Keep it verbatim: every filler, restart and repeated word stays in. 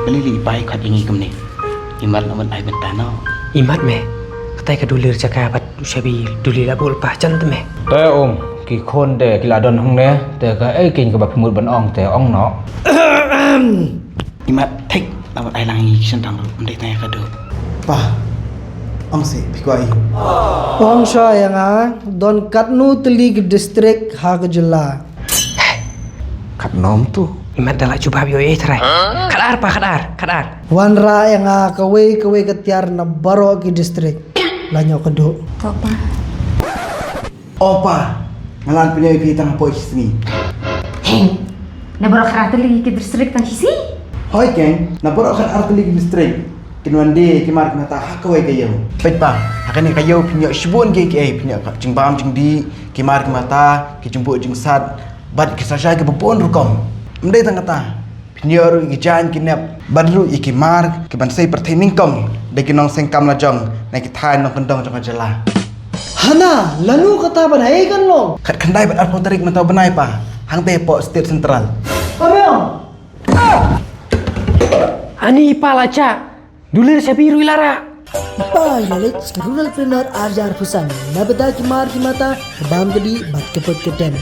Balei i pa i khot ïa ngi kumne? I mat la wan ai bynta noh. I mat me. Katai ka dulir jaka bad u shabi dulir la bul pa jan te me. Te um, ki khun te ki la don hangne, te kaei keiñ kaba phi mut ban ong te ong noh. I mat thik la wan ai lang ïa ngi ki shen tang ruh, ym dei tang ïa ka duh. Pa, ong seh phi kwah ïa u. Ong shuwa ïa nga, don katno tylli ki district ha ka jylla? Katno tu? I mat da la jubab ïoh ei trai. Khatar pa, khatar, khatar. Wanrah ïa nga kawei kawei ka tiar na baroh ki district. La ñiuh ka duh. To pa. O pa, nga la pynïoh ïa phi tang hapoh shi sngi. Heng. Na baroh khatar tylli ki district tang shi sngi? Hooid keiñ, na baroh khatar tylli ki district. Kin wan die ki mar ki mata ha kawei ka ïew. Peit pa, ha kane ka ïew phin ïoh shibun kiei kiei, phin ïoh ka jingbam jingdih, ki mar ki mata, ki jingbuh jingsat, bad ki sa shai kiba bun rukom. Ym dei tang kata, phin ïoh ruh ïa ki jaiñ ki nep, bad ruh ïa ki mar kiban sei pyrthei nyngkong da ki nongseng kam lajong na ki thaiñ nongkyndong jong ka jylla. Hana, lano kata ban hei kan long? Khatkhyndai bad arphew tarik mynta u bnai pa, hangtei hapoh State Central. Pameo. Ani pa la cha. Dulir shabi ruh i la rah. I pa i la leit sha ka Rural Planner ar hajar arphew san. Na bynta ki mar ki mata, ka bam ka dih bad ka put ka tem.